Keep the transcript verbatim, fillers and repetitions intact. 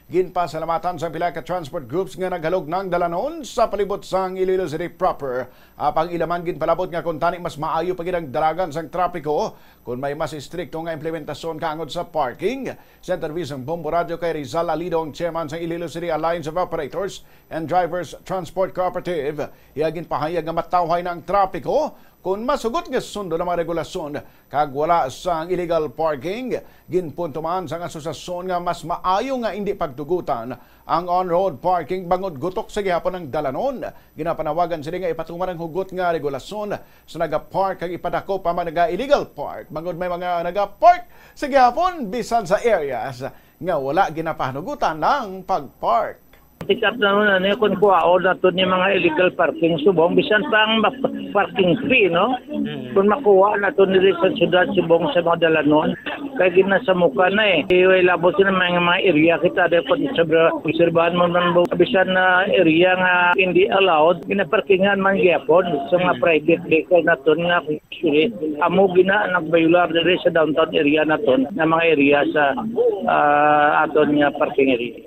Ginpasalamatan sang pila ka transport groups nga naghalog ng dalanon sa palibot sang Iloilo City proper. Apang ila man ginpalabot nga kuntani mas maayo pa gid ang dalagan sang trapiko kon may mas estrikto nga implementasyon kaangod sa parking. Sa interview sang Bombo Radio kay Rizal Alido, ang chairman sang Iloilo City Alliance of Operators and Drivers Transport Cooperative, iya ginpahayag nga matawhay na ang trapiko kon masugot nga sundon ang mga regulasyon kag wala sang illegal parking. Ginpunto man sang asosasyon nga mas maayo nga indi pagtugutan ang on-road parking bangod gutok sa gihapon ang dalanon. Ginapanawagan sila nga ipatuman ang hugot nga regulasyon sa nagapark kag ipadakop ang mga naga-illegal park bangod may mga nagapark sa gihapon bisan sa areas nga wala ginapahanugutan ang pagpark. Pick up na nun, ano, kung kuhaon nato ni mga illegal parking subong, bisan pa ang ma-, parking fee, no? Kung makuha nato nila sa syudad subong sa mga dalanon, kay ginasamukan na eh. Iway labot sila mga, mga area kita dahil kung obserba-, obserbahan mo man, bisan na area nga hindi allowed, ginaparkingan man gyapon sa mga private vehicle naton nga actually amo gina nagbayular diri sa downtown area naton nga mga area sa, ah, aton nga parking area.